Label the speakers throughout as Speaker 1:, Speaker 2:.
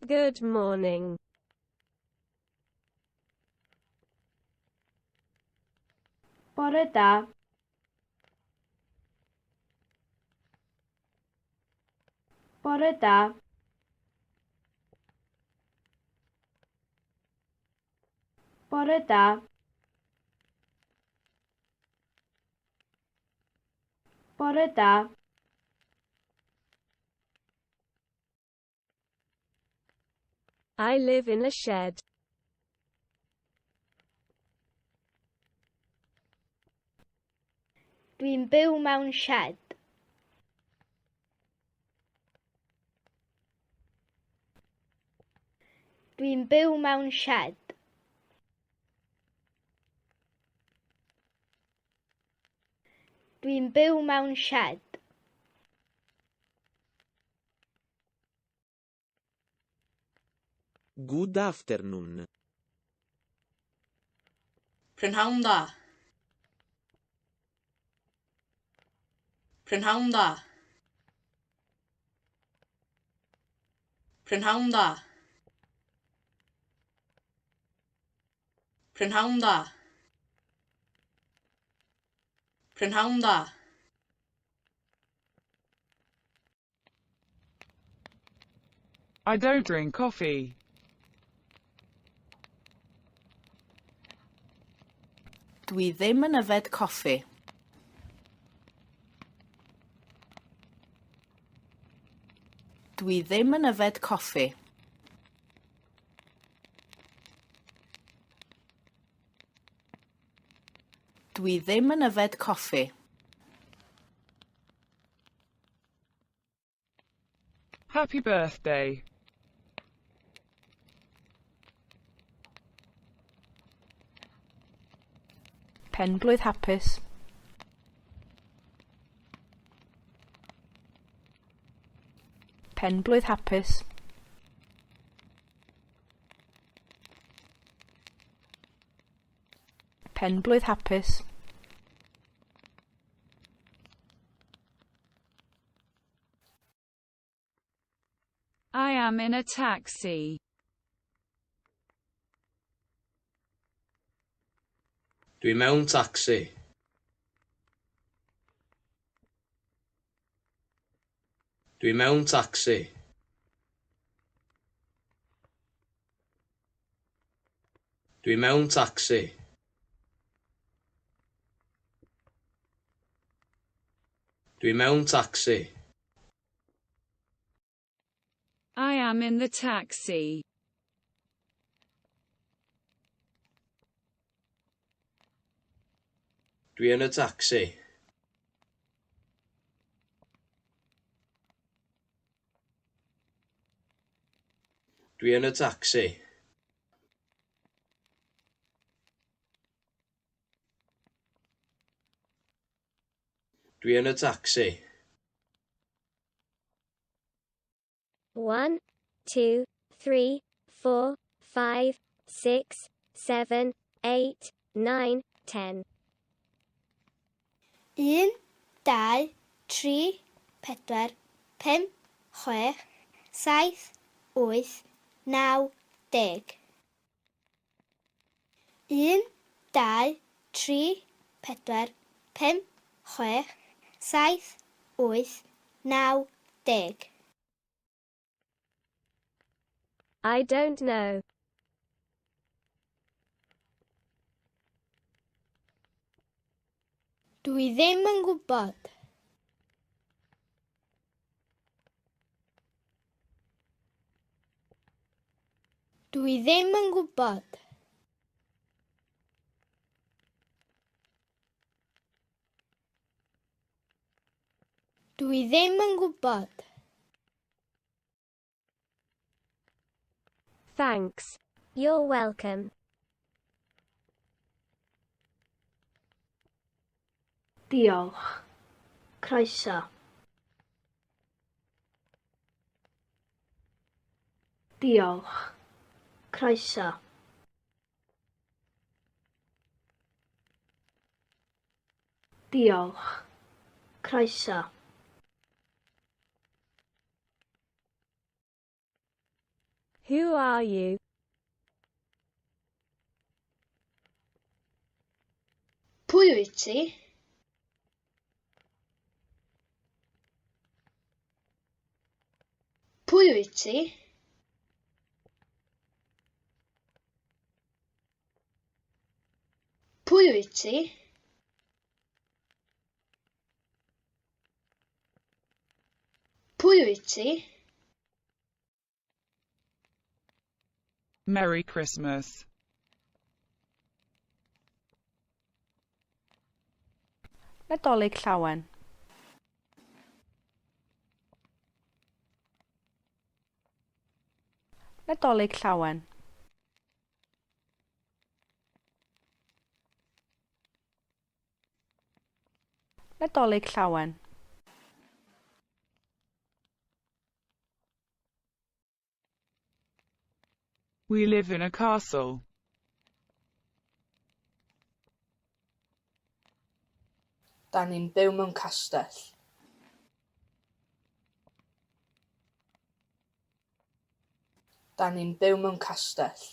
Speaker 1: Good morning.
Speaker 2: Bore da. Bore da. Bore da. Bore da.
Speaker 1: I live in a shed.
Speaker 2: Dwi'n byw mewn sied. Dwi'n byw mewn sied. Dwi'n byw mewn sied.
Speaker 3: Good afternoon.
Speaker 4: Prynhawn da. Prynhawn da. Prynhawn da. Prynhawn da. Prynhawn da.
Speaker 5: I don't drink coffee.
Speaker 6: Dwi ddim yn yfed coffi. Dwi ddim yn yfed coffi. Dwi ddim yn yfed coffi.
Speaker 5: Happy birthday.
Speaker 6: Penblwydd hapus. Penblwydd hapus. Penblwydd hapus.
Speaker 5: I am in a taxi.
Speaker 7: Dwi mewn tacsi. Dwi mewn tacsi. Dwi mewn tacsi. Dwi mewn tacsi.
Speaker 5: I am in the taxi.
Speaker 7: Dwi yn y tacsi. Dwi yn y tacsi. Dwi yn y tacsi.
Speaker 8: 1, 2, 3, 4, 5, 6, 7, 8, 9, 10.
Speaker 2: 1, 2, 3, 4, 5, 6, 7, 8, 9, 10. 1, 2, 3, 4, 5, 6, 7, 8, 9, 10.
Speaker 1: I don't know.
Speaker 2: Dwi ddim yn gwybod. Dwi ddim yn gwybod. Dwi ddim yn gwybod.
Speaker 1: Thanks.
Speaker 8: You're welcome.
Speaker 2: Diolch. Croeso. Diolch. Croeso. Diolch. Croeso.
Speaker 1: Who are you?
Speaker 2: Pwy wyt ti? Pwy wyt ti? Pwy wyt ti? Pwy wyt ti?
Speaker 5: Merry Christmas.
Speaker 6: Nadolig Llawen. Nadolig Llawen. Nadolig Llawen.
Speaker 5: We live in a castle.
Speaker 4: Da ni'n byw mewn castell. Da ni'n byw mewn castell.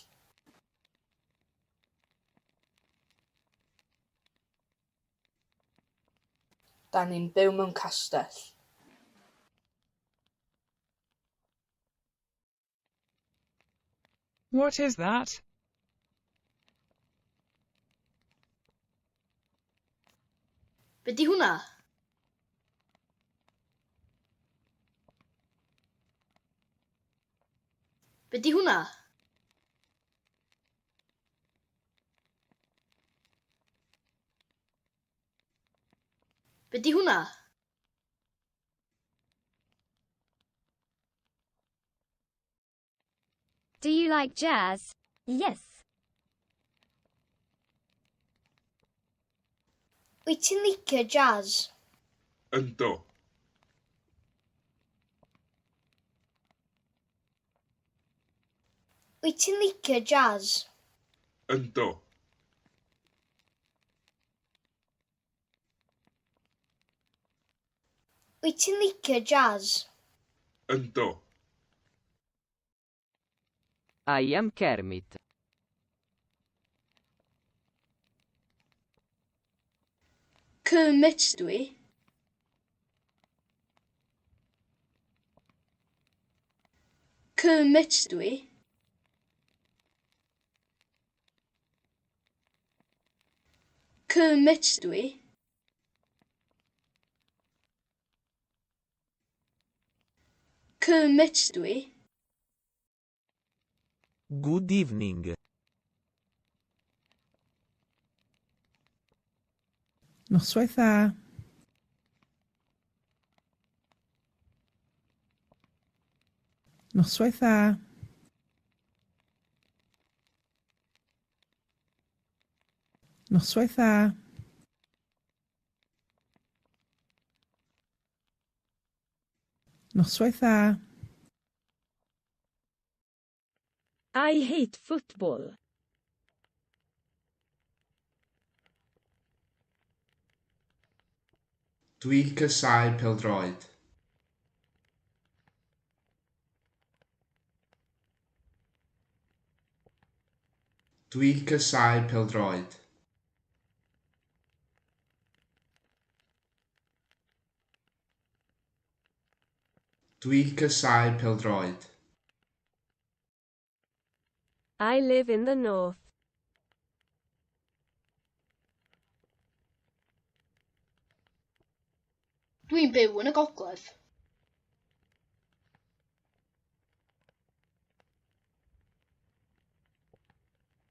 Speaker 4: Da ni'n byw mewn castell.
Speaker 5: What is that?
Speaker 2: Be di hwnna? Be di hwnna? Be di hwnna?
Speaker 8: Do you like jazz? Yes.
Speaker 2: Wyt ti'n licio jazz?
Speaker 3: Yndw.
Speaker 2: Wyt ti'n licio jazz?
Speaker 3: Yndw.
Speaker 2: Wyt ti'n licio jazz?
Speaker 3: Yndw.
Speaker 9: I am Kermit.
Speaker 4: Kermit dwi. Kermit dwi. Kermit dwi. Kermit dwi.
Speaker 10: Good evening.
Speaker 11: Noswaith dda. Noswaith dda. Noswaith dda. Noswaith dda.
Speaker 1: I hate football.
Speaker 3: Dwi'n casáu pêl-droed. Dwi'n casáu pêl-droed. Dwi'n casáu pêl-droed.
Speaker 1: I live in the north.
Speaker 2: Dwi'n byw yn y gogledd.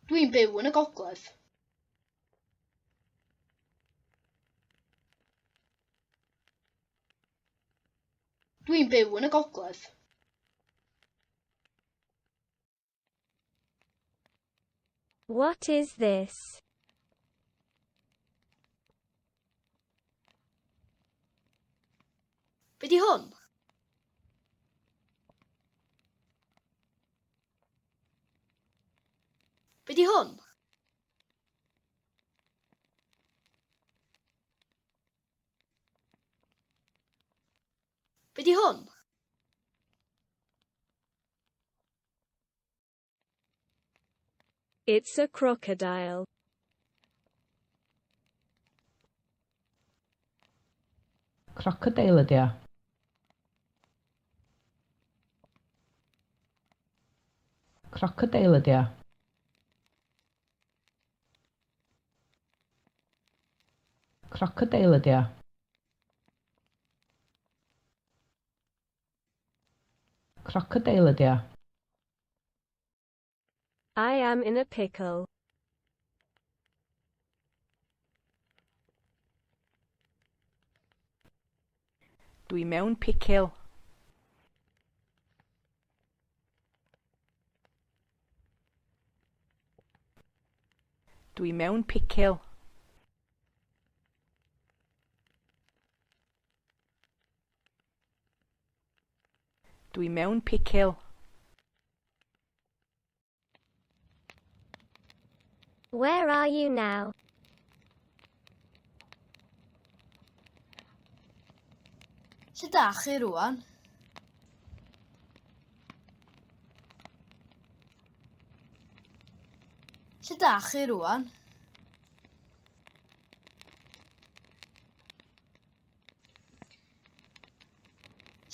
Speaker 2: Dwi'n byw yn y gogledd. Dwi'n byw yn y gogledd.
Speaker 1: What is this?
Speaker 2: Be di hwn? Be di hwn? Be di hwn?
Speaker 1: It's a crocodile.
Speaker 11: Crocodeil ydy o. Crocodeil ydy o. Crocodeil ydy o. Crocodeil ydy o.
Speaker 1: I am in a pickle.
Speaker 6: Dwi mewn picil. Dwi mewn picil. Dwi mewn picil.
Speaker 8: Where are you now?
Speaker 2: Lle dach chi rwan? Lle dach chi rwan?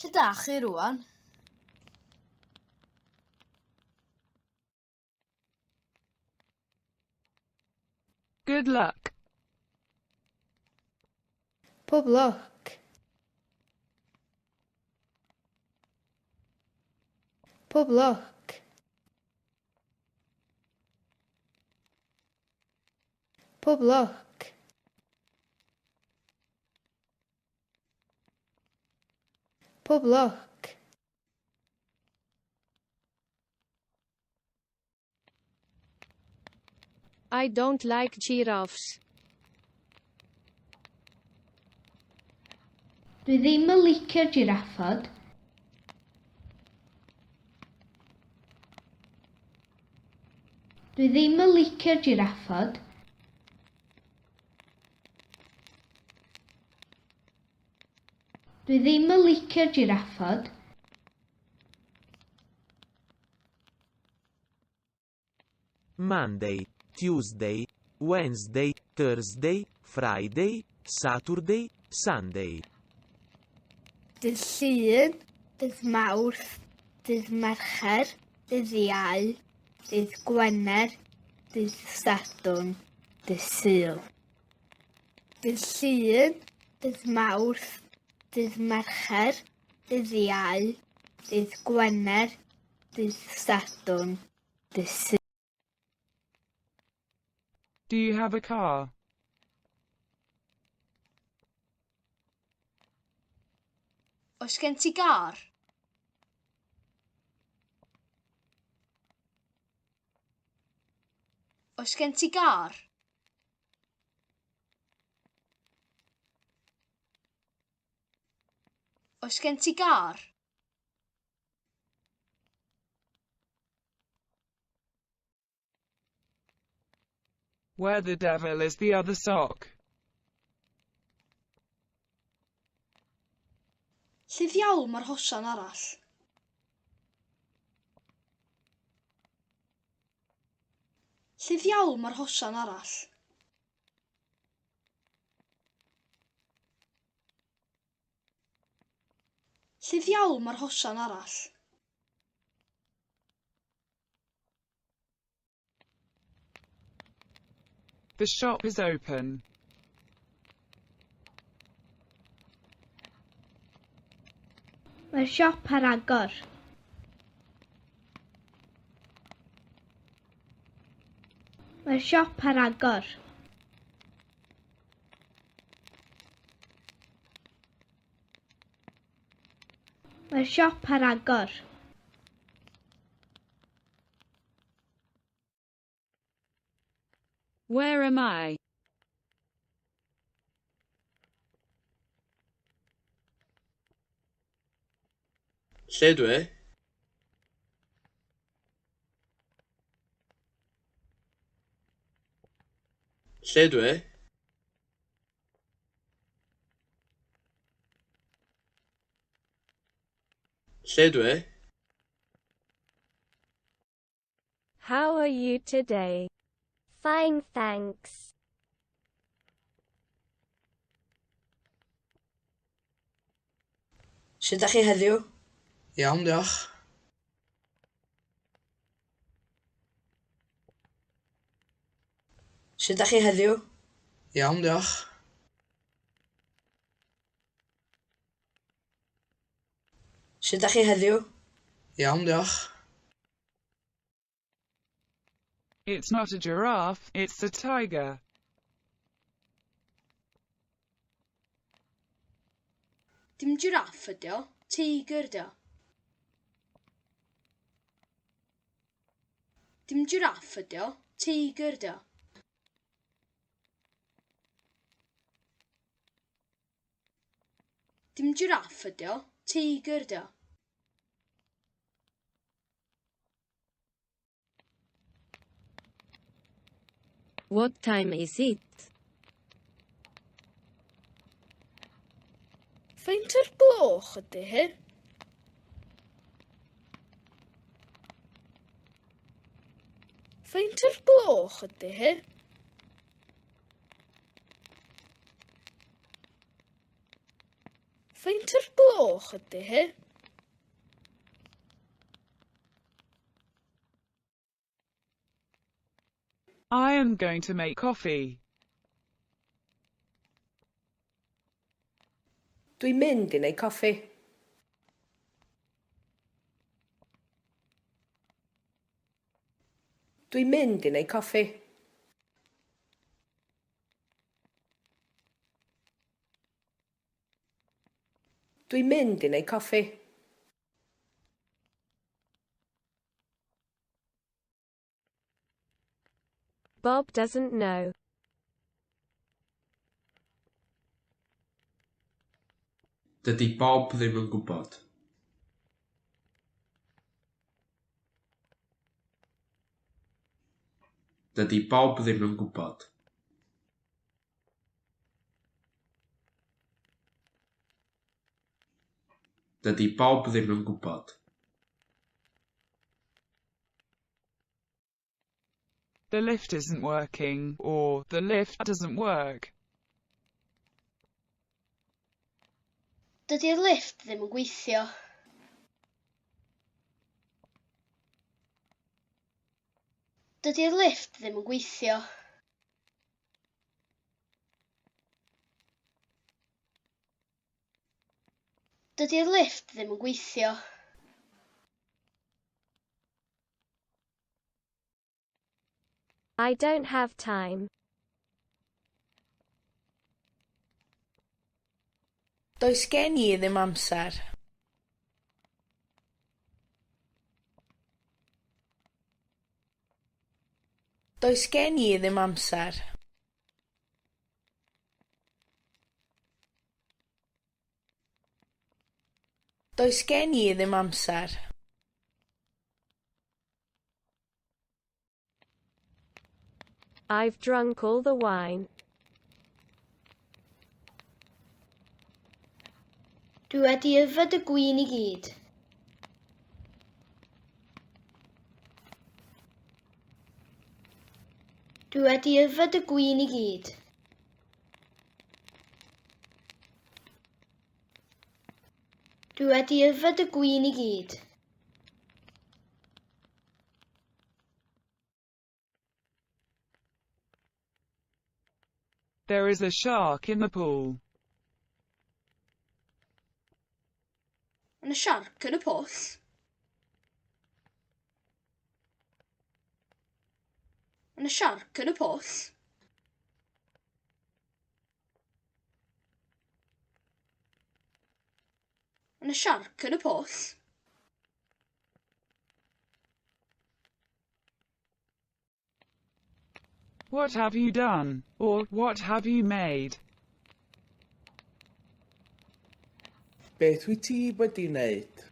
Speaker 2: Lle dach chi rwan?
Speaker 5: Good luck.
Speaker 2: Pob lwc. Pob lwc. Pob lwc. Pob lwc.
Speaker 1: I don't like giraffes.
Speaker 2: Dwi ddim yn licio jiraffod. Dwi ddim yn licio jiraffod. Dwi ddim yn licio jiraffod.
Speaker 10: Monday, Tuesday, Wednesday, Thursday, Friday, Saturday, Sunday.
Speaker 2: Dydd Llun, dydd Mawrth, dydd Mercher, dydd Iau, dydd Gwener, dydd Sadwrn, dydd Sul. Dydd Llun, dydd Mawrth, dydd Mercher, dydd Iau, dydd Gwener, dydd Sadwrn, dydd Sul.
Speaker 5: Do you have a car?
Speaker 2: Oes gen ti gar? Oes gen ti gar? Oes gen ti gar?
Speaker 5: Where the devil is the other sock?
Speaker 2: Lle ddiawl mae'r hosan arall? Lle ddiawl mae'r hosan arall? Lle ddiawl mae'r hosan arall?
Speaker 5: The shop is open.
Speaker 2: Mae'r siop ar agor. Mae'r siop ar agor. Mae'r siop ar agor.
Speaker 5: Where am I?
Speaker 7: Lle dwi? Lle dwi? Lle dwi?
Speaker 1: How are you today?
Speaker 8: Fine, thanks.
Speaker 4: Sut ydych chi heddiw?
Speaker 7: Iawn, diolch.
Speaker 4: Sut ydych chi heddiw?
Speaker 7: Iawn, diolch.
Speaker 4: Sut ydych chi heddiw?
Speaker 7: Iawn, diolch.
Speaker 5: It's not a giraffe, it's a tiger.
Speaker 2: Dim jiraff ydi o, teigr ydi o. Dim jiraff ydi o, teigr ydi o. Dim jiraff ydi o, teigr ydi o.
Speaker 1: What time is it?
Speaker 2: Faint o'r gloch ydi hi? Faint o'r gloch ydi hi? Faint o'r gloch ydi hi?
Speaker 5: I am going to make coffee.
Speaker 6: Dwi'n mynd i wneud coffi. Dwi'n mynd i wneud coffi. Dwi'n mynd i wneud coffi.
Speaker 1: Bob doesn't know.
Speaker 3: Dydy Bob ddim yn gwybod. Dydy Bob ddim yn gwybod. Dydy Bob ddim yn gwybod.
Speaker 5: The lift isn't working, or the lift doesn't work.
Speaker 2: Dydy'r lifft ddim yn gweithio. Dydy'r lifft ddim yn gweithio. Dydy'r lifft ddim yn gweithio.
Speaker 1: I don't have time.
Speaker 6: Does gen i ddim amser. Does gen i ddim amser. Does gen i ddim amser.
Speaker 1: I've drunk all the wine.
Speaker 2: Dwi wedi yfed y gwin i gyd. Dwi wedi yfed y gwin i gyd. Dwi wedi yfed y gwin i gyd.
Speaker 5: There is a shark in the pool.
Speaker 2: Mae 'na siarc yn y pwll. Mae 'na siarc yn y pwll. Mae 'na siarc yn y pwll.
Speaker 5: What have you done? Or, what have you made?
Speaker 7: Beth wyt ti wedi wneud?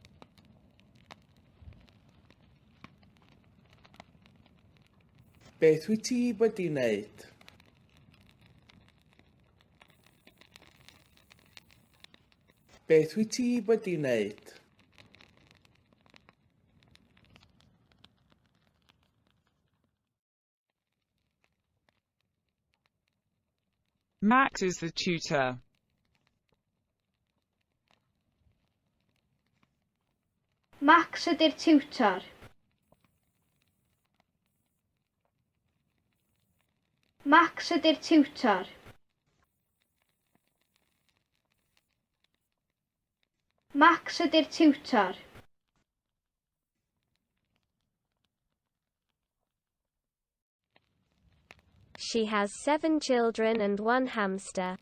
Speaker 7: Beth wyt ti wedi wneud? Beth wyt ti wedi wneud?
Speaker 5: Max is the tutor.
Speaker 2: Max ydy'r tiwtor. Max ydy'r tiwtor. Max ydy'r tiwtor.
Speaker 1: She has 7 children and 1 hamster.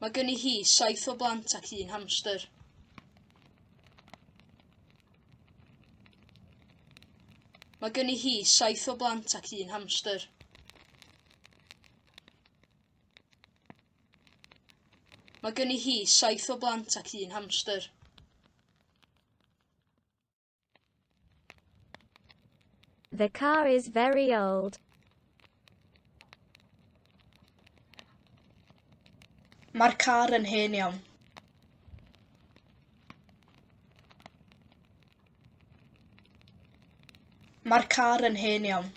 Speaker 2: Mae gynni hi 7 o blant ac un hamster. Mae gynni hi 7 o blant ac un hamster. Mae gynni hi 7 o blant ac un hamster.
Speaker 1: The car is very old.
Speaker 2: Mae'r car yn hen iawn. Mae'r car yn hen iawn.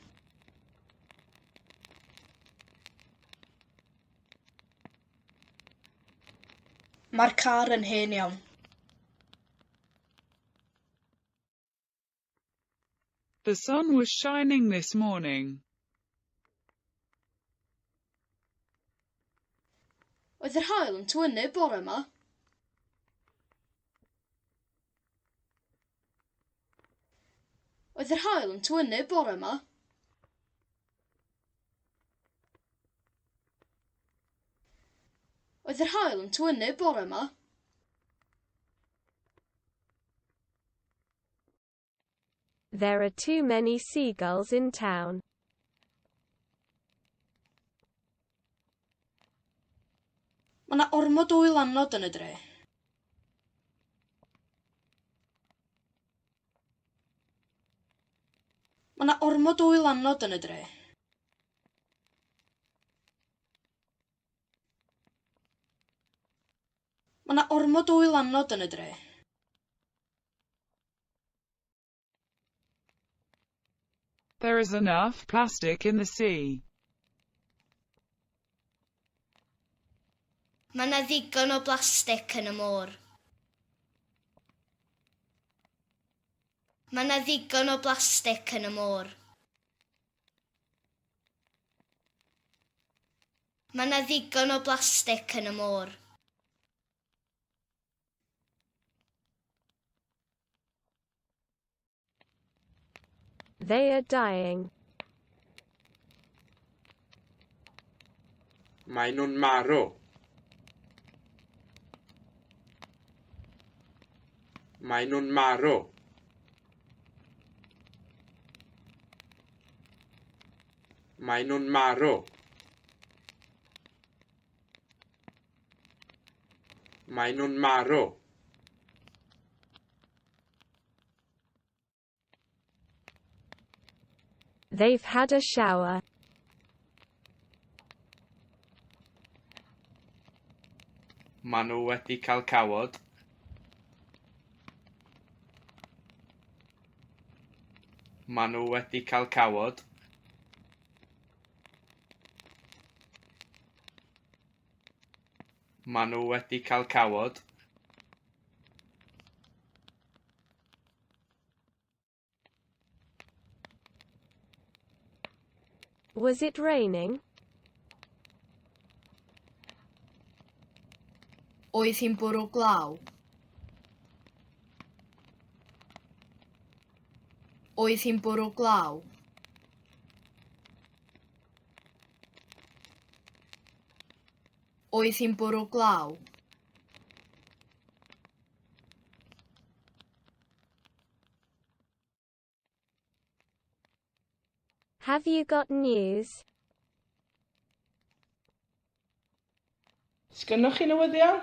Speaker 2: Mae'r car yn hen iawn.
Speaker 5: The sun was shining this morning.
Speaker 2: Oedd yr haul yn tywynnu bore yma? Oedd yr haul yn tywynnu bore yma? Oedd yr haul yn tywynnu bore yma?
Speaker 1: There are too many seagulls in town.
Speaker 2: Mae 'na ormod o wylanod yn y dre. Mae 'na ormod o wylanod yn y dre. Mae 'na ormod o wylanod yn y dre.
Speaker 5: There is enough plastic in the sea.
Speaker 8: Mae 'na ddigon o blastig yn y môr. Mae 'na ddigon o blastig yn y môr. Mae 'na ddigon o blastig yn y môr.
Speaker 1: They are dying.
Speaker 3: Maen nhw'n marw. Maen nhw'n marw. Maen nhw'n marw. Maen nhw'n marw.
Speaker 1: They've had a shower.
Speaker 3: Maen nhw wedi cael cawod. Maen nhw wedi cael cawod. Maen nhw wedi cael cawod.
Speaker 1: Was it raining?
Speaker 4: Oedd hi'n bwrw glaw? Oedd hi'n bwrw glaw? Oedd hi'n bwrw glaw?
Speaker 1: Have you got news?
Speaker 7: Sgynnoch chi newyddion?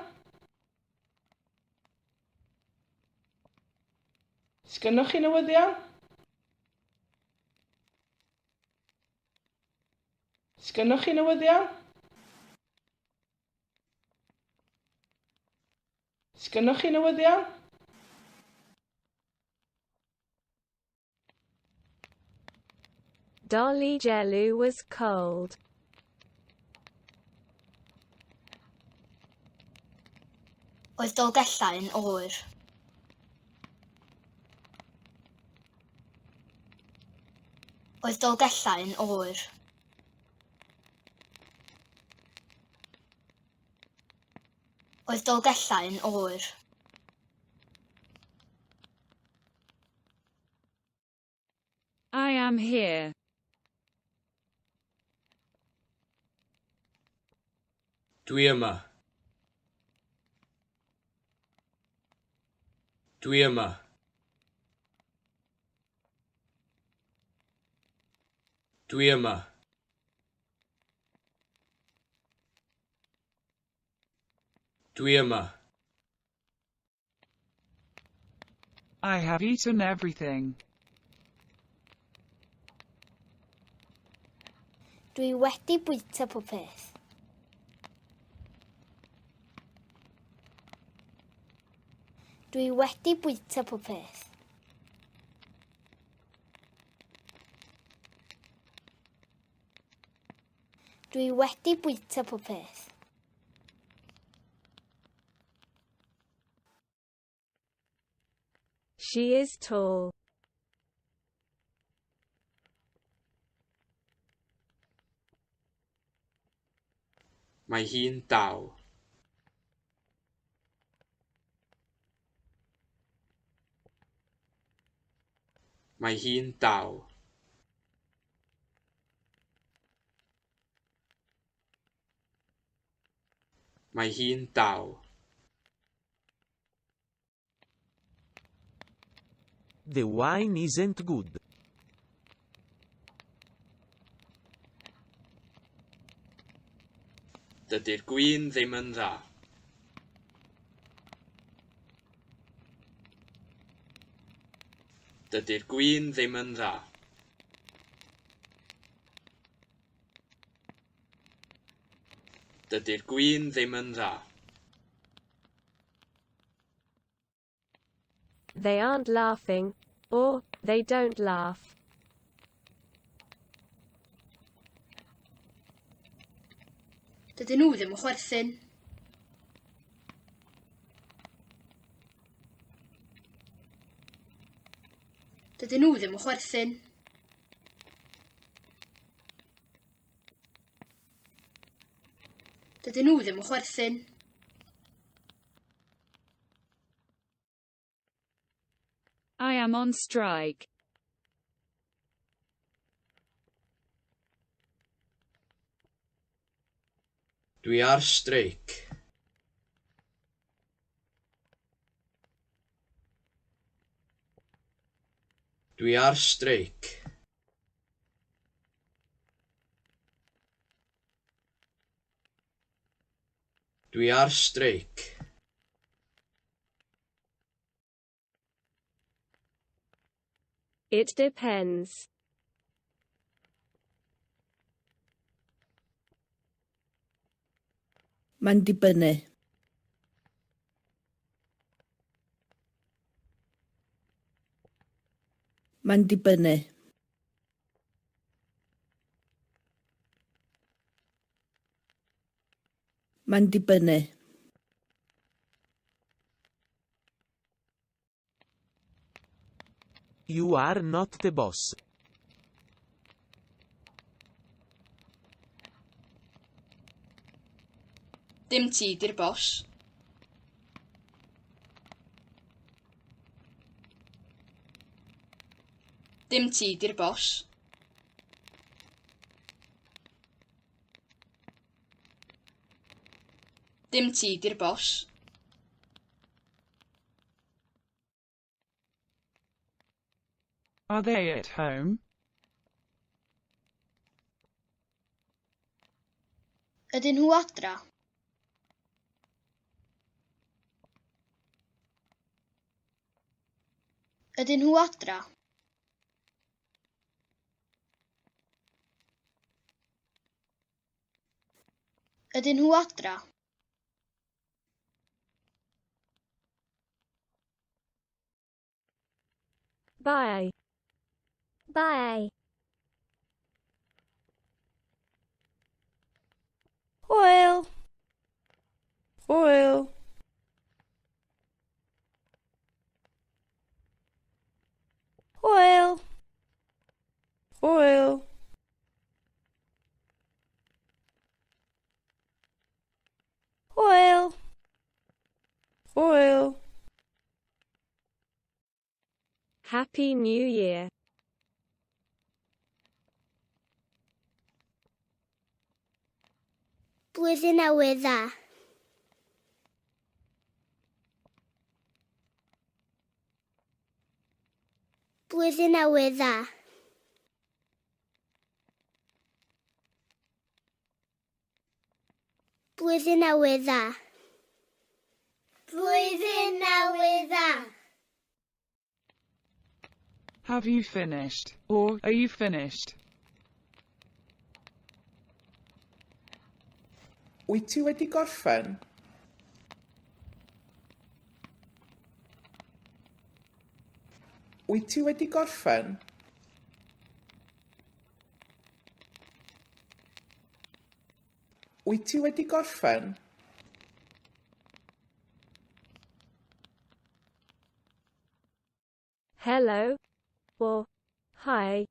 Speaker 7: Sgynnoch chi newyddion? Sgynnoch chi newyddion? Sgynnoch chi newyddion?
Speaker 1: Dolly Gelu was cold.
Speaker 8: Oedd Dolgellau yn oer. Oedd Dolgellau yn oer. Oedd Dolgellau yn oer.
Speaker 5: I am here.
Speaker 3: Dwi yma. Dwi yma. Dwi yma. Dwi yma.
Speaker 5: I have eaten everything.
Speaker 8: Dwi wedi bwyta pob peth. Dwi wedi bwyta pob peth. Dwi wedi bwyta pob peth.
Speaker 1: She is tall.
Speaker 3: Mae hi'n dal. Mae hi'n dal. Mae hi'n dal.
Speaker 10: The wine isn't good.
Speaker 3: Dydy'r gwin ddim yn dda. Dydy'r gwin ddim yn dda. Dydy'r gwin ddim yn dda.
Speaker 1: They aren't laughing, or, they don't laugh.
Speaker 2: Dydyn nhw ddim yn chwerthin. Dydyn nhw ddim yn chwerthin. Dydyn nhw ddim yn chwerthin.
Speaker 5: I am on strike.
Speaker 3: Dwi ar streic. Dwi ar streic. Dwi ar streic.
Speaker 1: It depends.
Speaker 6: Mae'n dibynnu. Mae'n dibynnu. Mae'n dibynnu.
Speaker 10: You are not the boss.
Speaker 4: Dim ti 'di'r bos. Dim ti 'di'r bos. Dim ti 'di'r bos.
Speaker 5: Are they at home?
Speaker 8: Ydyn nhw adra? Ydyn nhw adra? Ydyn nhw adra?
Speaker 1: Bye. Bye.
Speaker 2: Hwyl!
Speaker 4: Hwyl!
Speaker 2: Hwyl!
Speaker 4: Hwyl!
Speaker 2: Hwyl!
Speaker 4: Hwyl!
Speaker 1: Happy New Year.
Speaker 8: Blwyddyn Newydd Dda. Blwyddyn Newydd Dda. Blwyddyn Newydd Dda. Blwyddyn Newydd Dda.
Speaker 5: Have you finished? Or, are you finished?
Speaker 7: Wyt ti wedi gorffen? Wyt ti wedi gorffen? Wyt ti wedi gorffen?
Speaker 1: Hello. Or, hi.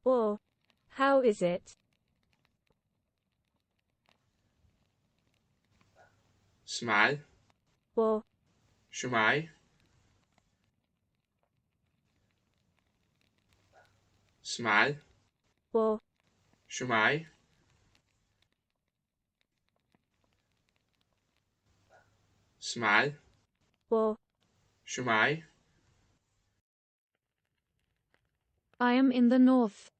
Speaker 1: Or, how is it?
Speaker 3: S'mae.
Speaker 1: Or,
Speaker 3: Shwmae. S'mae.
Speaker 1: Or,
Speaker 3: Shwmae. S'mae.
Speaker 1: Or,
Speaker 3: Shwmae.
Speaker 1: I am in the north.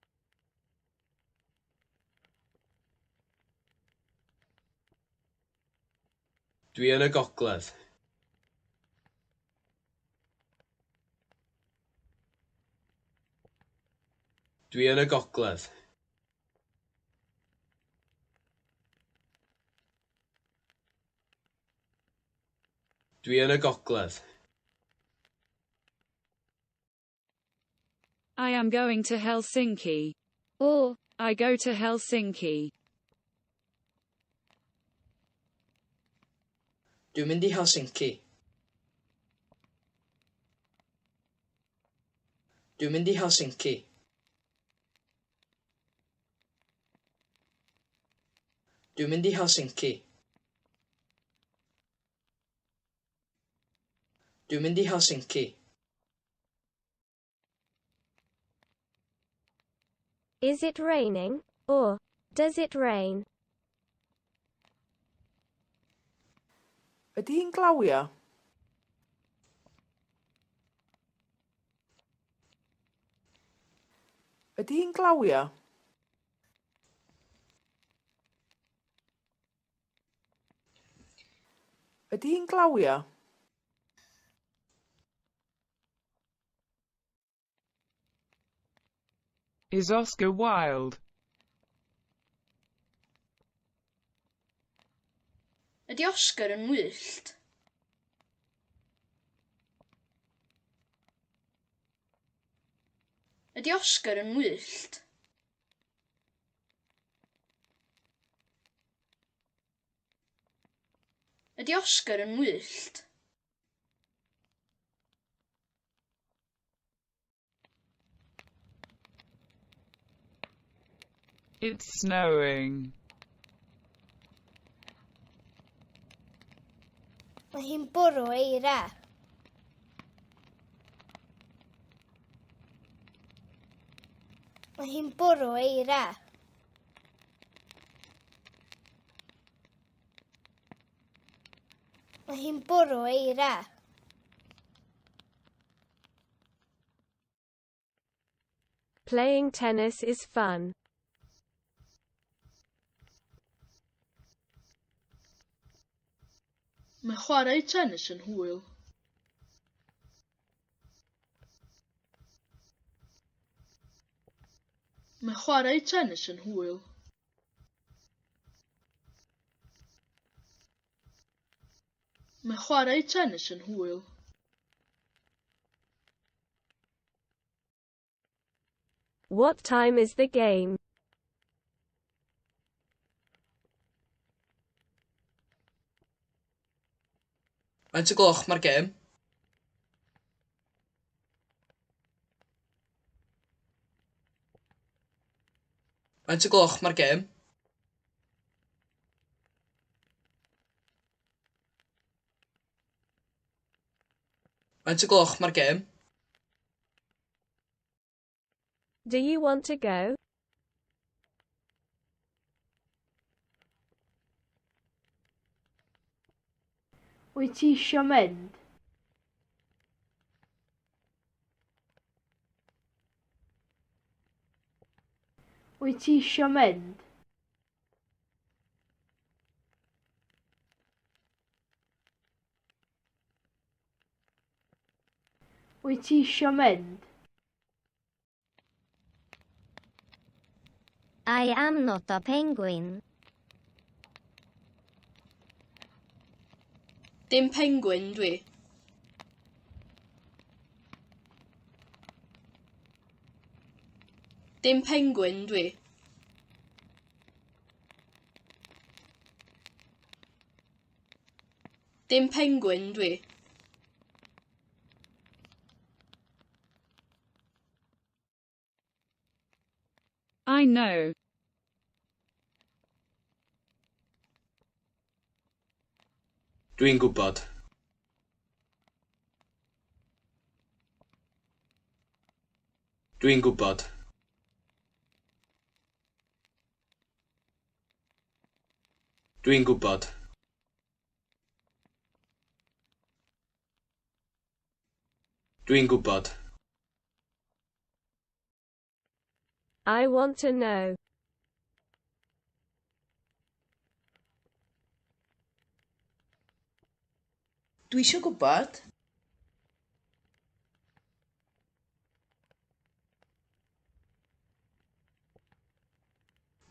Speaker 3: Dwi yn y gogledd. Dwi yn y gogledd. Dwi yn y gogledd.
Speaker 5: I am going to Helsinki. Or, I go to Helsinki.
Speaker 4: Dwi'n mynd i Helsinki. Dwi'n mynd i Helsinki. Dwi'n mynd i Helsinki. Dwi'n mynd i Helsinki.
Speaker 1: Is it raining? Or, does it rain?
Speaker 7: Ydy hi'n glawio? Ydy hi'n glawio? Ydy hi'n glawio?
Speaker 5: Is Oscar Wilde?
Speaker 2: Ydy Oscar yn wyllt? Ydy Oscar yn wyllt? Ydy Oscar yn wyllt?
Speaker 5: It's snowing.
Speaker 8: Mae hi'n bwrw eira. Mae hi'n bwrw eira. Mae hi'n bwrw eira.
Speaker 1: Playing tennis is fun.
Speaker 2: Mae chwarae tennis yn hwyl. Mae chwarae tennis yn hwyl. Mae chwarae tennis yn hwyl.
Speaker 1: What time is the game?
Speaker 4: Faint o gloch mae'r gêm? Faint o gloch mae'r gêm? Faint o gloch mae'r gêm?
Speaker 1: Do you want to go?
Speaker 2: Wyt ti isio mynd? Wyt ti isio mynd? Wyt ti isio mynd?
Speaker 8: I am not a penguin.
Speaker 2: Dim pengwin dwi. Dim pengwin dwi. Dim pengwin dwi.
Speaker 5: I know.
Speaker 3: Dwi'n gwybod. Dwi'n gwybod. Dwi'n gwybod. Dwi'n gwybod.
Speaker 1: I want to know.
Speaker 6: Dwi isio gwybod.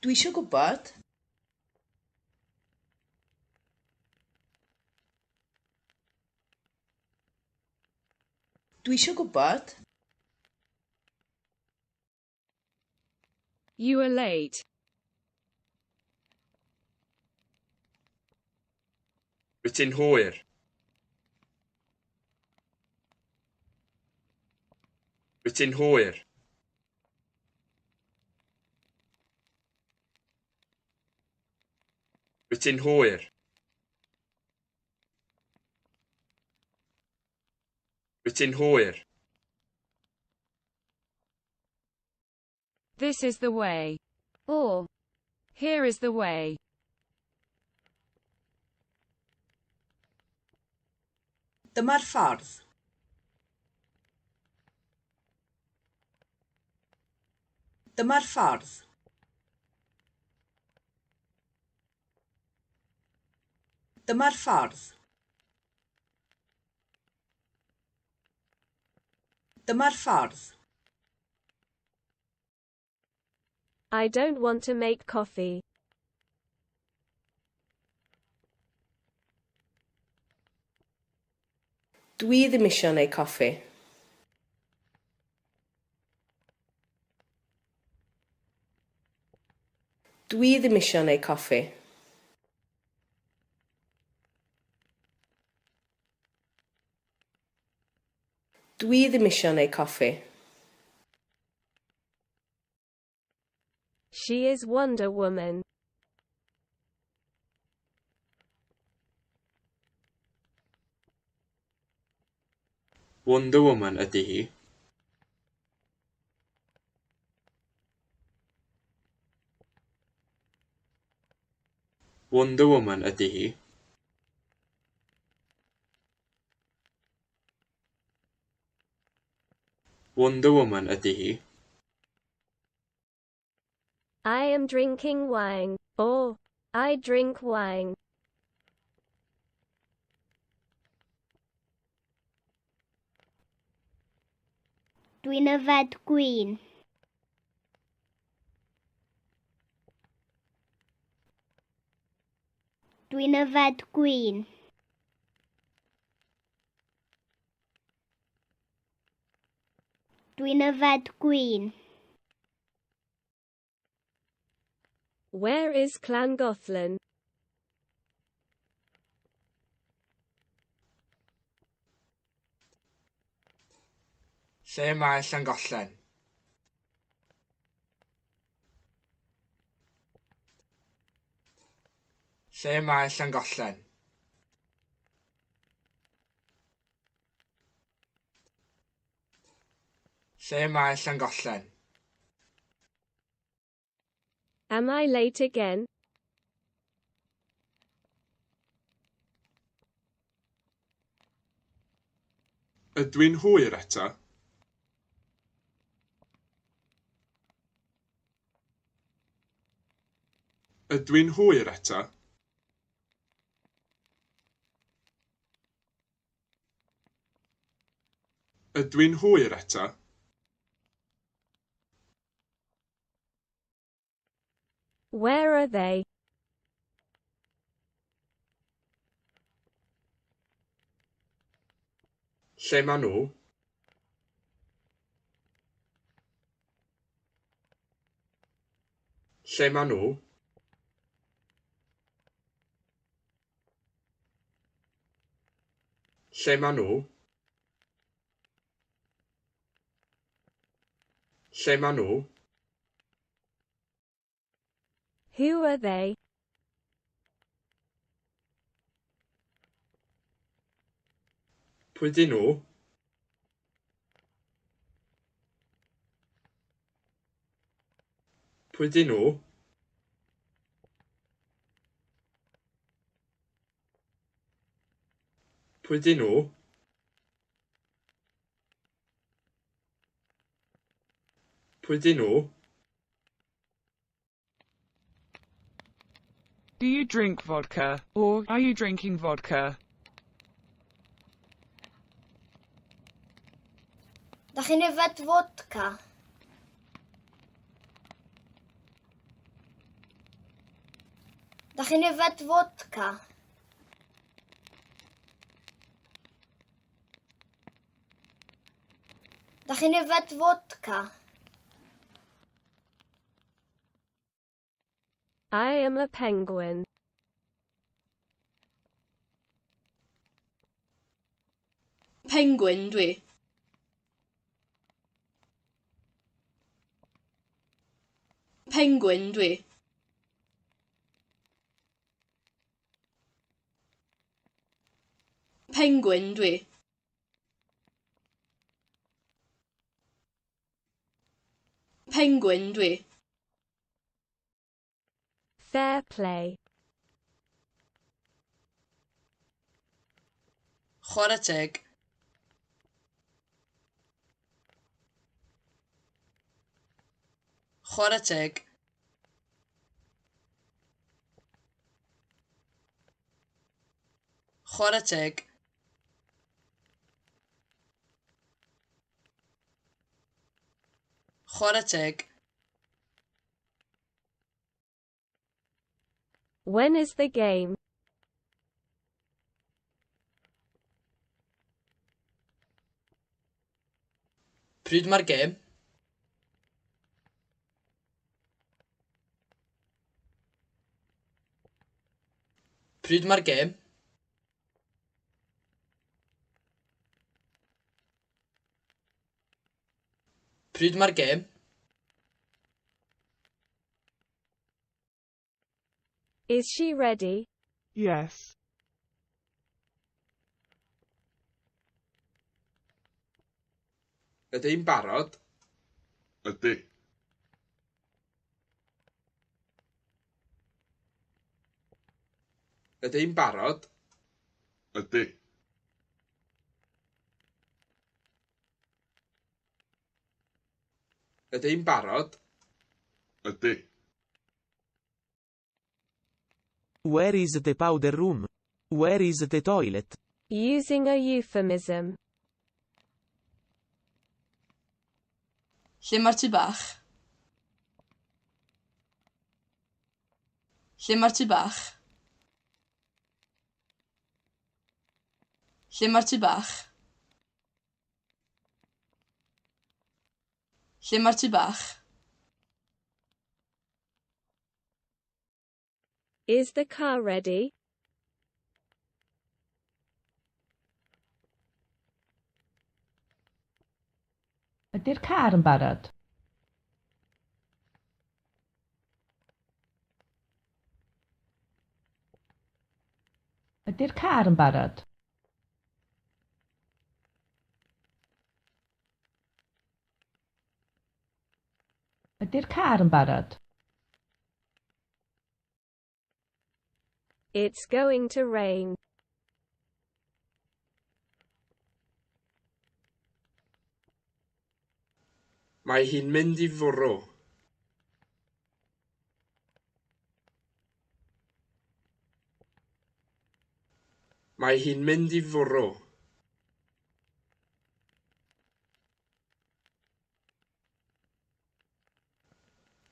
Speaker 6: Dwi isio gwybod. Dwi isio gwybod.
Speaker 5: You are late.
Speaker 3: Rwyt ti'n hwyr. Rwyt ti'n hwyr. Rwyt ti'n hwyr. Rwyt ti'n hwyr.
Speaker 5: This is the way. Or, here is the way.
Speaker 6: Dyma'r ffordd. Dyma'r ffordd. Dyma'r ffordd. Dyma'r ffordd.
Speaker 1: I don't want to make coffee.
Speaker 6: Dwi ddim isio neud coffi. Dwi ddim isio neud coffi. Dwi ddim isio neud coffi.
Speaker 1: She is Wonder Woman.
Speaker 3: Wonder Woman ydy hi. Wonder Woman ydy hi. Wonder Woman ydy hi.
Speaker 1: I am drinking wine. Or, I drink wine.
Speaker 8: Dwi'n yfed gwin. Dwi'n yfed gwin. Dwi'n yfed gwin.
Speaker 1: Where is Llangollen?
Speaker 3: Lle mae Llangollen? Lle mae Llangollen? Lle mae Llangollen?
Speaker 1: Am I late again?
Speaker 12: Ydw i'n hwyr eto? Ydw i'n hwyr eto? Ydw i'n hwyr eto?
Speaker 1: Where are they?
Speaker 3: Lle maen nhw? Lle maen nhw? Lle maen nhw? Lle maen nhw?
Speaker 1: Who are they?
Speaker 3: Pwy dyn nhw? Pwy dyn nhw? Pwy dyn nhw? Pwy dyn nhw?
Speaker 5: Do you drink vodka, or are you drinking vodka?
Speaker 8: Da chi'n yfed fodca? Da chi'n yfed fodca? Da chi'n yfed fodca?
Speaker 1: I am a penguin.
Speaker 2: Pengwin dwi. Pengwin dwi. Pengwin dwi. Pengwin dwi.
Speaker 1: Fair play.
Speaker 4: Chwarae teg. Chwarae teg. Chwarae teg. Chwarae teg.
Speaker 1: When is the game?
Speaker 4: Pryd mae'r gêm? Pryd mae'r gêm? Pryd mae'r gêm?
Speaker 1: Is she ready?
Speaker 5: Yes.
Speaker 3: Ydy hi'n barod?
Speaker 12: Ydy.
Speaker 3: Ydy hi'n barod?
Speaker 12: Ydy.
Speaker 3: Ydy hi'n barod?
Speaker 12: Ydy.
Speaker 10: Where is the powder room? Where is the toilet?
Speaker 1: Using a euphemism.
Speaker 4: Lle mae'r tŷ bach? Lle mae'r tŷ bach? Lle mae'r tŷ bach? Lle mae'r tŷ bach?
Speaker 1: Is the car ready?
Speaker 11: Ydy'r car yn barod? Ydy'r car yn barod? Ydy'r car yn barod?
Speaker 1: It's going to rain.
Speaker 3: Mae hi'n mynd i fwrw. Mae hi'n mynd i fwrw.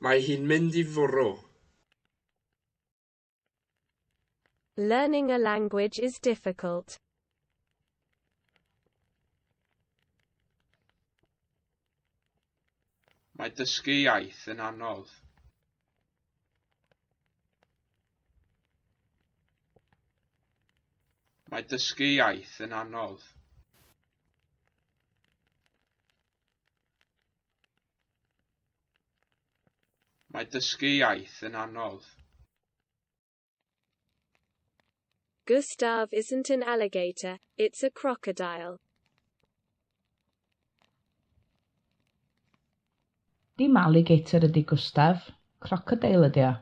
Speaker 3: Mae hi'n mynd i fwrw.
Speaker 1: Learning a language is difficult.
Speaker 3: Mae dysgu iaith yn anodd. Mae dysgu iaith yn anodd. Mae dysgu iaith yn anodd.
Speaker 1: Gustav isn't an alligator, it's a crocodile.
Speaker 11: Dim alligator ydy Gustav, crocodeil ydy o.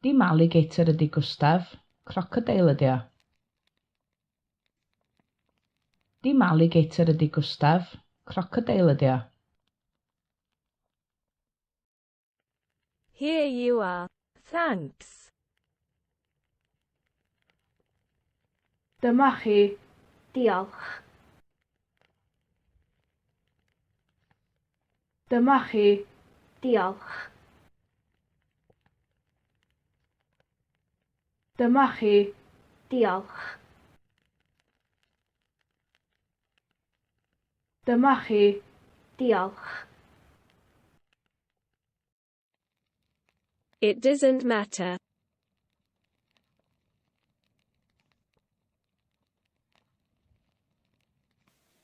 Speaker 11: Dim alligator ydy Gustav, crocodeil ydy o. Dim alligator ydy Gustav, crocodeil ydy o.
Speaker 1: Here you are. Thanks.
Speaker 2: Dyma chi.
Speaker 8: Diolch.
Speaker 2: Dyma chi.
Speaker 8: Diolch.
Speaker 2: Dyma chi.
Speaker 8: Diolch.
Speaker 2: Dyma chi.
Speaker 8: Diolch.
Speaker 1: It doesn't matter.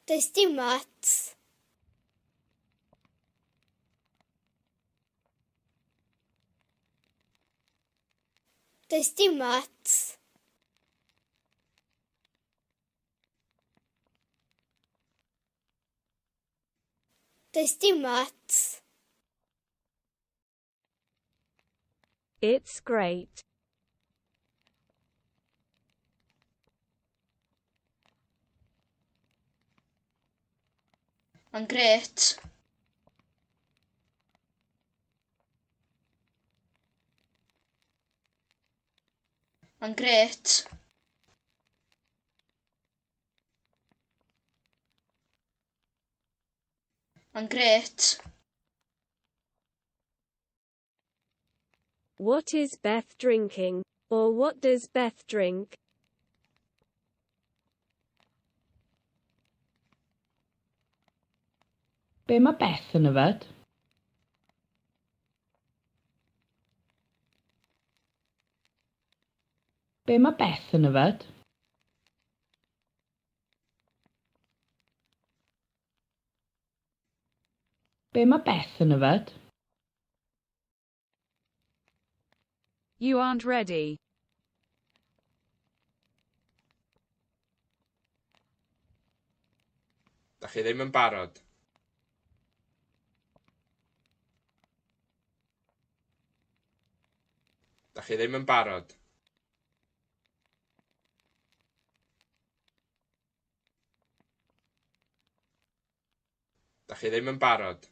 Speaker 8: Does dim ots. Does dim ots. Does dim ots.
Speaker 1: It's great.
Speaker 2: Mae'n grêt. Mae'n grêt. Mae'n grêt.
Speaker 1: What is Beth drinking? Or what does Beth drink?
Speaker 11: Be mae Beth yn yfed? Be mae Beth yn yfed? Be mae Beth yn yfed?
Speaker 5: You aren't ready.
Speaker 3: Dach chi ddim yn barod. Dach chi ddim yn barod. Dach chi ddim yn barod.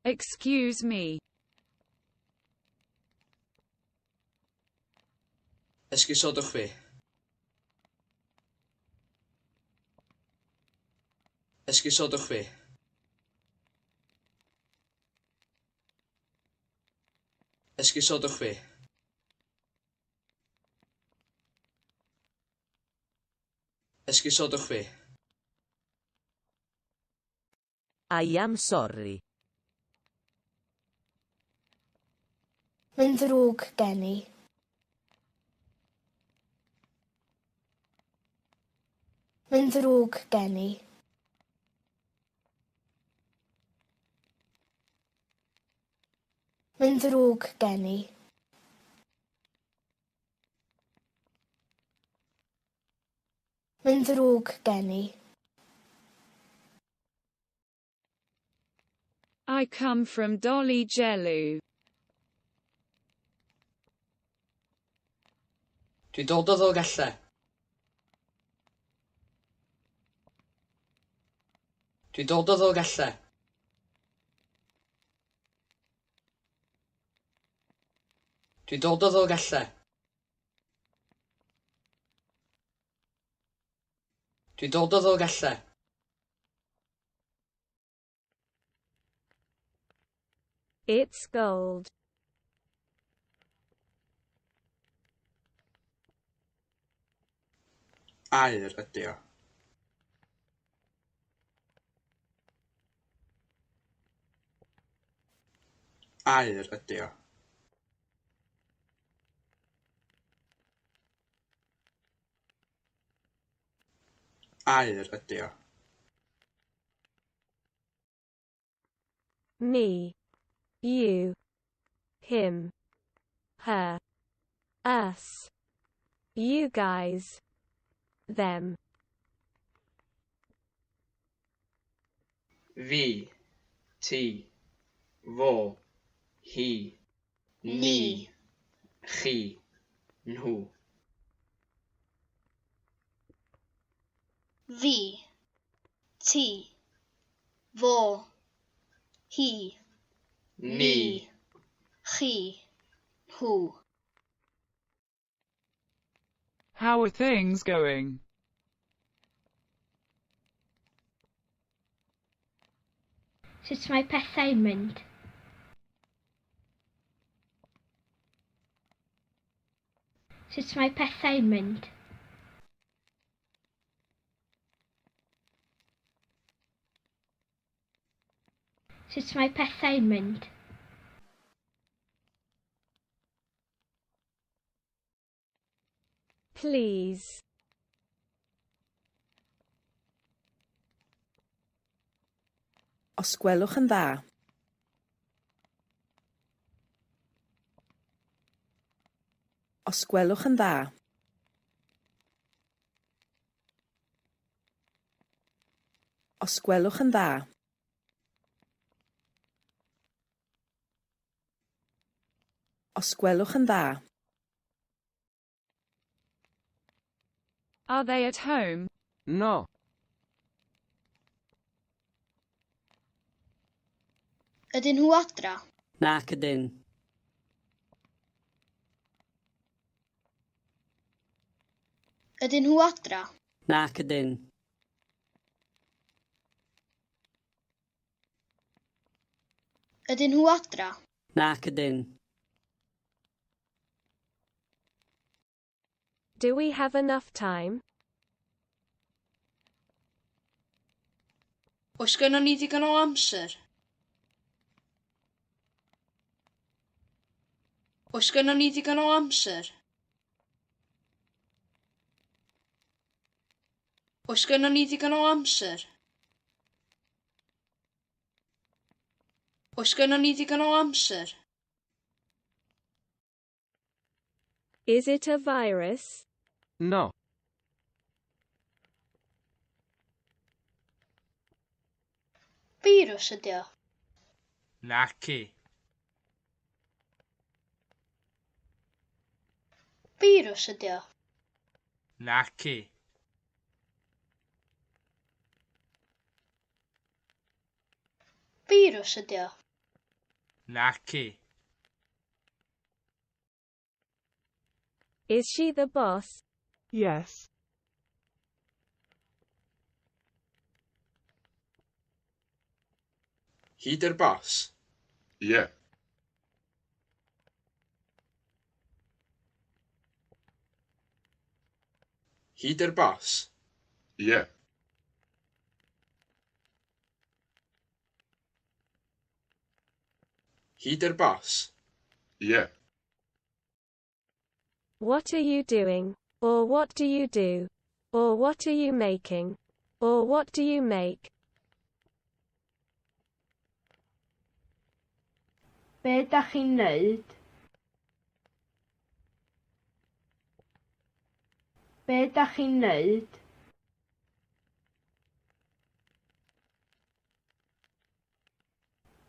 Speaker 5: Excuse me.
Speaker 4: Esgusodwch fi. Esgusodwch fi. Esgusodwch fi. Esgusodwch fi.
Speaker 9: I am sorry.
Speaker 8: Mae'n ddrwg gen i. Mae'n ddrwg gen i. Mae'n ddrwg gen i. Mae'n ddrwg gen i.
Speaker 5: I come from Dolgellau.
Speaker 4: Dwi'n dod o Ddolgellau. Dwi'n dod o Ddolgellau. Dwi'n dod o Ddolgellau. Dwi'n dod o Ddolgellau.
Speaker 1: It's gold.
Speaker 3: Aur ydy o. Aur ydy o. Aur ydy o.
Speaker 1: Me. You. Him. Her. Us. You guys. Them.
Speaker 3: Fi, ti, fo, hi, ni, chi, nhw.
Speaker 2: Fi. Ti. Fo. Hi.
Speaker 3: Ni.
Speaker 2: Chi. Nhw.
Speaker 5: How are things going?
Speaker 8: Sut mae pethau'n mynd? Sut mae pethau'n mynd? Sut mae pethau'n mynd?
Speaker 1: Please.
Speaker 6: Os gwelwch yn dda. Os gwelwch yn dda. Os gwelwch yn dda. Os gwelwch yn dda.
Speaker 5: Are they at home?
Speaker 10: No.
Speaker 2: Ydyn nhw adra?
Speaker 9: Nac ydyn.
Speaker 2: Ydyn nhw adra?
Speaker 9: Nac ydyn.
Speaker 2: Ydyn nhw adra?
Speaker 9: Nac ydyn.
Speaker 1: Do we have enough time?
Speaker 2: Oes gynnon ni ddigon o amser? Oes gynnon ni ddigon o amser? Oes gynnon ni ddigon o amser? Oes gynnon ni ddigon o amser?
Speaker 1: Is it a virus?
Speaker 10: No.
Speaker 2: Firws ydy o.
Speaker 3: Naci.
Speaker 2: Firws ydy o.
Speaker 3: Naci.
Speaker 2: Firws ydy o.
Speaker 3: Naci.
Speaker 1: Is she the boss?
Speaker 5: Yes.
Speaker 3: Hi 'di'r bos?
Speaker 12: Ie.
Speaker 3: Hi 'di'r bos?
Speaker 12: Ie.
Speaker 3: Hi 'di'r bos?
Speaker 12: Ie.
Speaker 1: What are you doing? Or what do you do? Or what are you making? Or what do you make?
Speaker 8: Be dach chi'n neud? Be dach chi'n neud?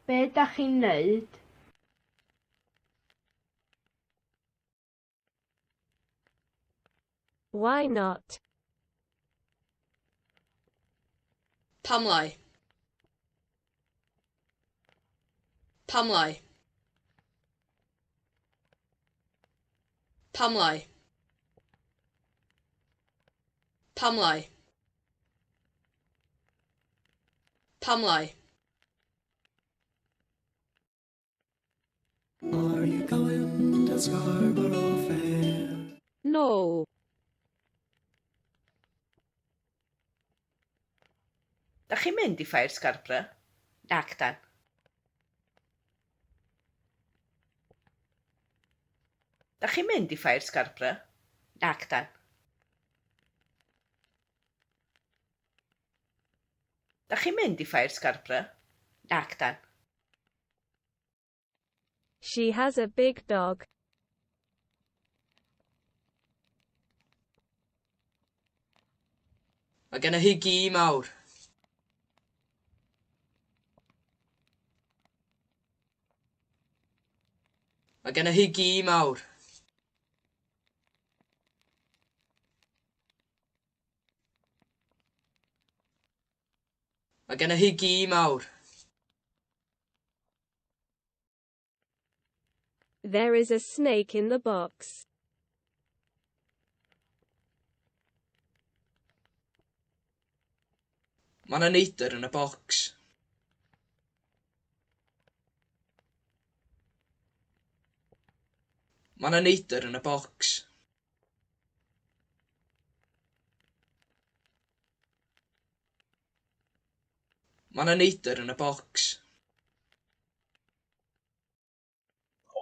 Speaker 8: Be dach chi'n neud?
Speaker 1: Why not?
Speaker 4: Pam lai? Pam lai? Pam lai? Pam lai? Pam lai?
Speaker 10: Are you going to Scarborough Fair?
Speaker 9: No.
Speaker 6: Dach chi'n mynd i ffair Scarborough? Nac 'dan. Dach chi'n mynd i ffair Scarborough? Nac 'dan. Dach chi'n mynd i ffair Scarborough? Nac 'dan.
Speaker 1: She has a big dog.
Speaker 4: Mae genna hi gi mawr. Mae genna hi gi mawr. Mae genna hi gi mawr.
Speaker 1: There is a snake in the box.
Speaker 4: Mae 'na neidr yn y bocs. Mae 'na neidr yn y bocs. Mae 'na neidr yn y bocs.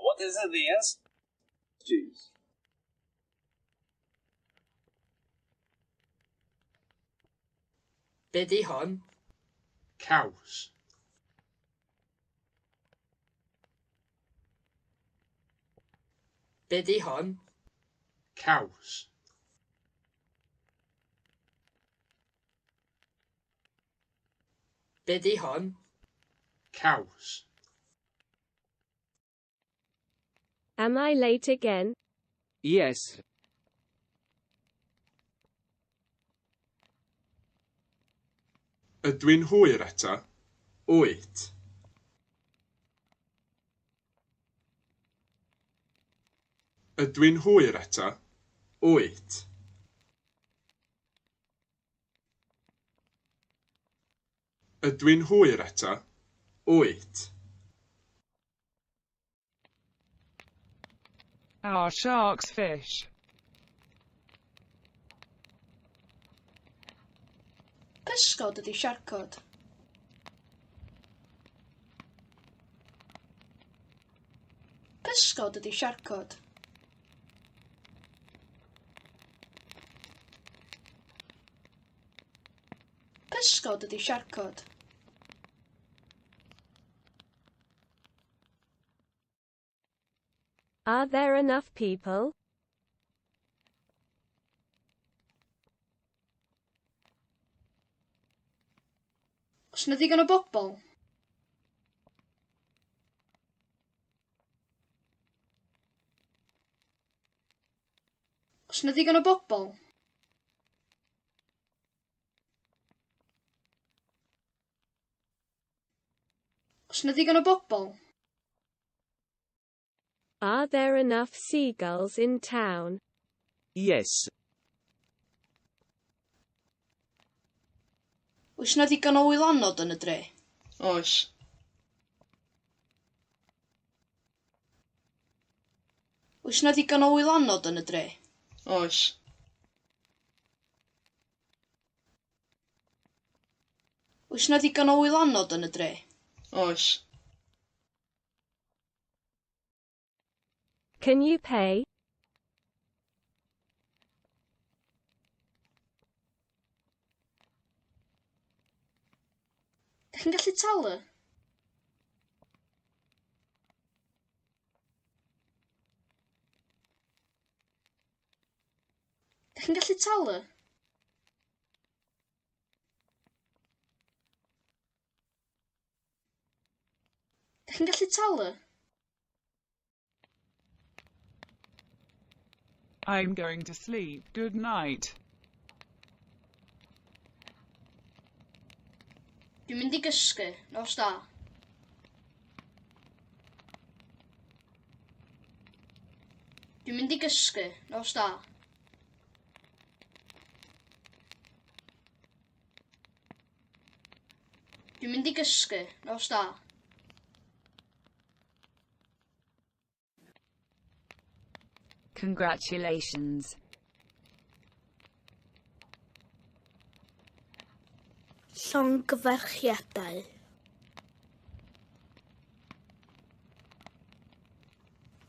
Speaker 13: What is this? Jeez.
Speaker 4: Be 'di hon?
Speaker 12: Caws.
Speaker 4: Be 'di hon?
Speaker 12: Caws.
Speaker 4: Be 'di hon?
Speaker 12: Caws.
Speaker 1: Am I late again?
Speaker 10: Yes.
Speaker 12: Ydw i'n hwyr eto? Wyt. Ydw i'n hwyr eto? Wyt. Ydw i'n hwyr eto? Wyt.
Speaker 5: Are sharks fish?
Speaker 2: Pysgod ydy siarcod. Pysgod ydy siarcod. Pysgod ydy siarcod.
Speaker 1: Are there enough people?
Speaker 2: Oes 'na ddigon o bobl? Oes 'na ddigon o bobl? Oes 'na ddigon o bobl?
Speaker 1: Are there enough seagulls in town?
Speaker 10: Yes.
Speaker 2: Oes 'na ddigon o wylanod yn y dre?
Speaker 4: Oes.
Speaker 2: Oes 'na ddigon o wylanod yn y dre?
Speaker 4: Oes.
Speaker 2: Oes 'na ddigon o wylanod yn y dre?
Speaker 4: Oes.
Speaker 1: Can you pay?
Speaker 2: talu? Dych chi'n gallu talu? Dych chi'n gallu talu?
Speaker 5: I'm going to sleep. Good night.
Speaker 2: Dwi'n mynd i gysgu. Nos da. Dwi'n mynd i gysgu. Nos da. Dwi'n mynd i gysgu. Nos da.
Speaker 5: Congratulations.
Speaker 8: Llongyfarchiadau.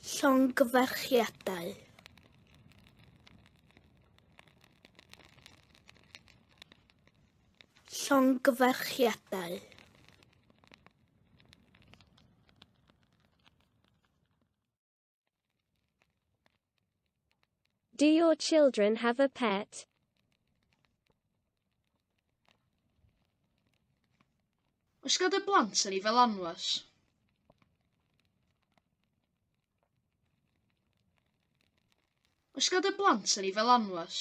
Speaker 8: Llongyfarchiadau. Llongyfarchiadau.
Speaker 1: Do your children have a pet?
Speaker 2: Oes gan dy blant anifail anwes? Oes gan dy blant anifail anwes?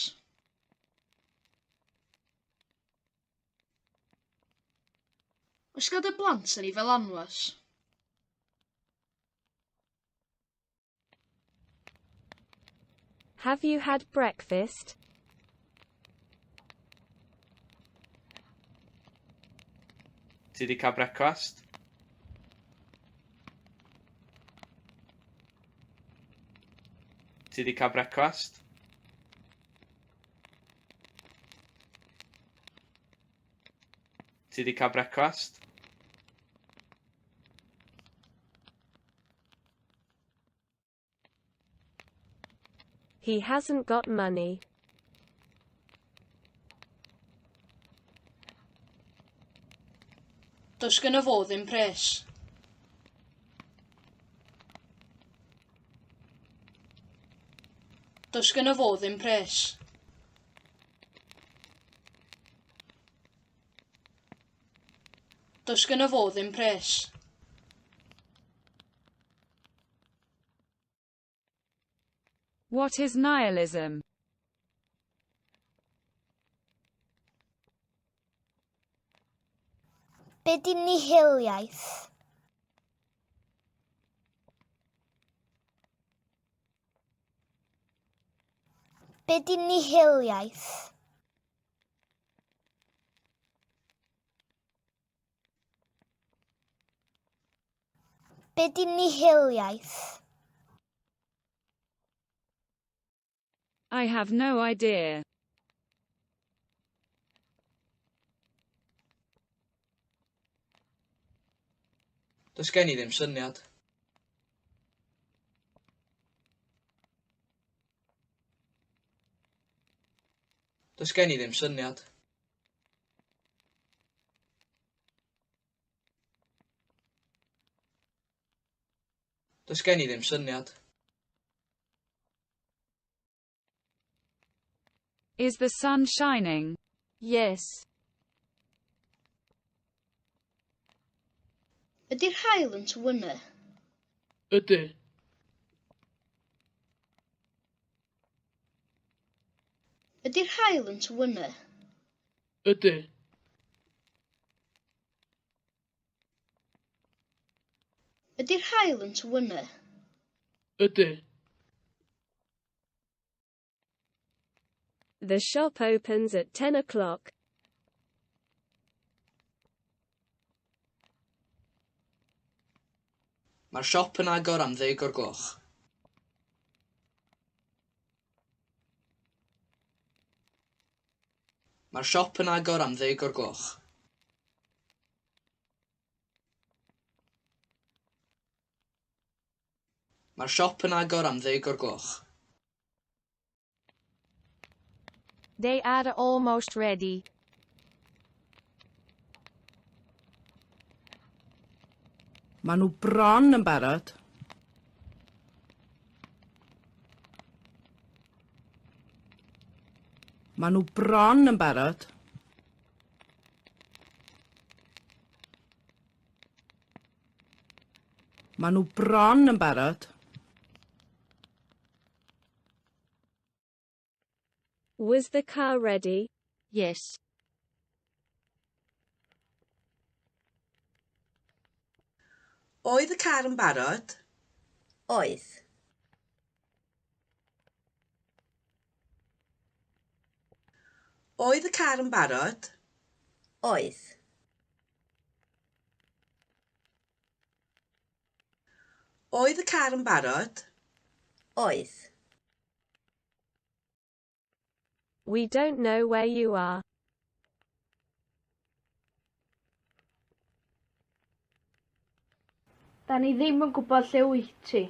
Speaker 2: Oes gan dy blant anifail anwes?
Speaker 1: Have you had breakfast?
Speaker 3: Ti 'di cael brecwast? Ti 'di cael brecwast? Ti 'di cael brecwast?
Speaker 1: He hasn't got money.
Speaker 2: Does gynno fo ddim pres. Does gynno fo ddim pres. Does gynno fo ddim pres.
Speaker 5: What is nihilism?
Speaker 8: Be di nihiliaeth? Be di nihiliaeth? Be di nihiliaeth?
Speaker 5: I have no idea.
Speaker 4: Does gen i ddim syniad. Does gen i ddim syniad. Does gen i ddim syniad.
Speaker 5: Is the sun shining?
Speaker 1: Yes.
Speaker 2: Ydy'r haul yn tywynnu?
Speaker 7: Ydy.
Speaker 2: Ydy'r haul yn tywynnu?
Speaker 7: Ydy.
Speaker 2: Ydy'r haul yn tywynnu?
Speaker 7: Ydy.
Speaker 1: The shop opens at 10 o'clock.
Speaker 4: Mae'r siop yn agor am 10 o'r gloch. Mae'r siop yn agor am 10 o'r gloch. Mae'r siop yn agor am 10 o'r gloch.
Speaker 1: They are almost ready.
Speaker 6: Maen nhw bron yn barod. Maen nhw bron yn barod. Maen nhw bron yn barod.
Speaker 1: Was the car ready?
Speaker 14: Yes.
Speaker 15: Oedd y car yn barod?
Speaker 16: Oedd.
Speaker 15: Oedd y car yn barod?
Speaker 16: Oedd.
Speaker 15: Oedd y car yn barod?
Speaker 16: Oedd.
Speaker 1: We don't know where you are.
Speaker 2: Da ni ddim yn gwybod lle wyt ti.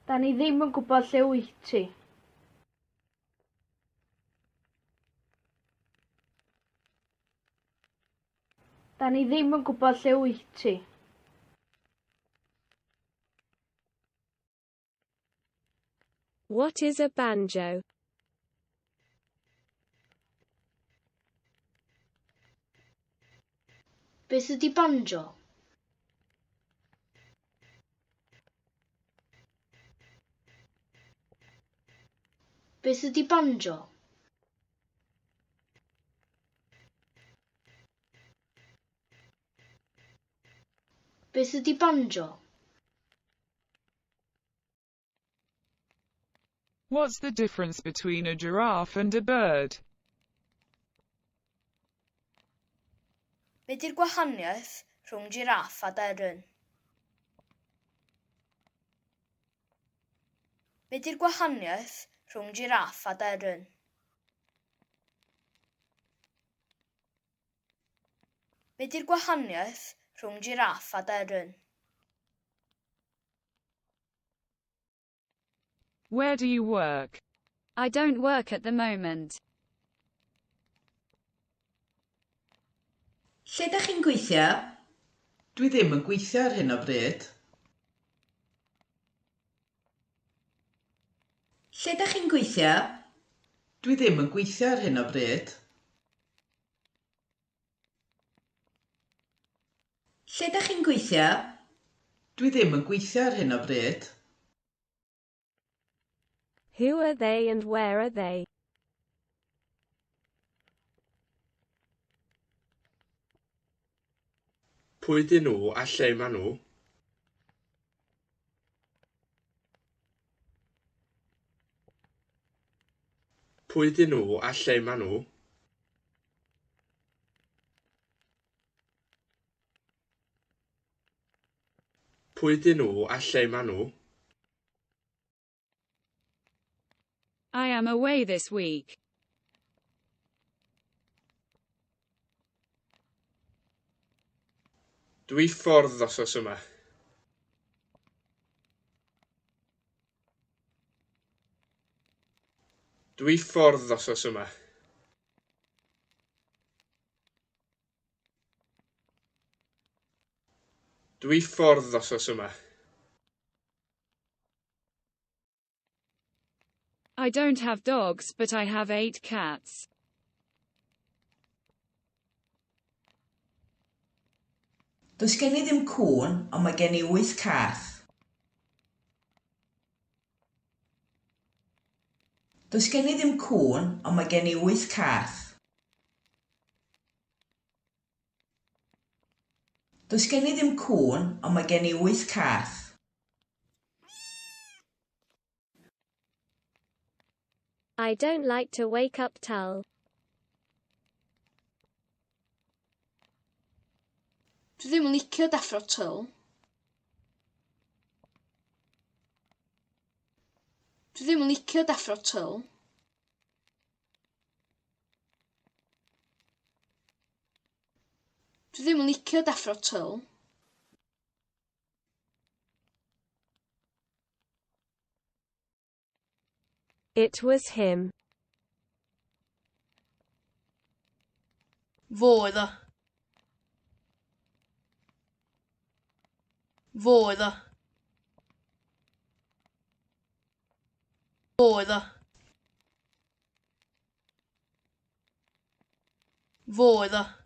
Speaker 2: Da ni ddim yn gwybod lle wyt ti. Da ni ddim yn gwybod lle wyt ti.
Speaker 1: What is a banjo?
Speaker 2: Beth ydy banjo? Beth ydy banjo? Beth ydy banjo?
Speaker 5: What's the difference between a giraffe and a bird?
Speaker 2: Be di'r gwahaniaeth rhwng jiráff a deryn? Be di'r gwahaniaeth rhwng jiráff a deryn? Be di'r gwahaniaeth rhwng jiráff a deryn?
Speaker 5: Where do you work?
Speaker 14: I don't work at the moment.
Speaker 15: Lle ydych chi'n gweithio?
Speaker 7: Dwi ddim yn gweithio ar hyn o bryd.
Speaker 15: Lle ydych chi'n gweithio?
Speaker 7: Dwi ddim yn gweithio ar hyn o bryd.
Speaker 15: Lle ydych chi'n gweithio?
Speaker 7: Dwi ddim yn gweithio ar hyn o bryd.
Speaker 1: Who are they and where are they?
Speaker 12: Pwy dyn nhw a lle maen nhw? Pwy dyn nhw a lle maen nhw? Pwy dyn nhw a lle maen nhw?
Speaker 14: I am away this week.
Speaker 12: Dwi ffordd wythnos yma. Dwi ffordd wythnos yma. Dwi ffordd wythnos yma.
Speaker 14: I don't have dogs, but I have 8 cats.
Speaker 15: Does gen i ddim cŵn, ond mae gen i 8 cath. Does gen i ddim cŵn, ond mae gen i 8 cath. Does gen i ddim cŵn, ond mae gen i 8 cath.
Speaker 1: I don't like to wake up Tull.
Speaker 2: Dwi ddim yn licio deffro Tull. Dwi ddim yn licio deffro Tull. Dwi ddim yn licio deffro Tull.
Speaker 1: It was him.
Speaker 4: Fo oedd o. Fo oedd o. Fo oedd o. Fo oedd o.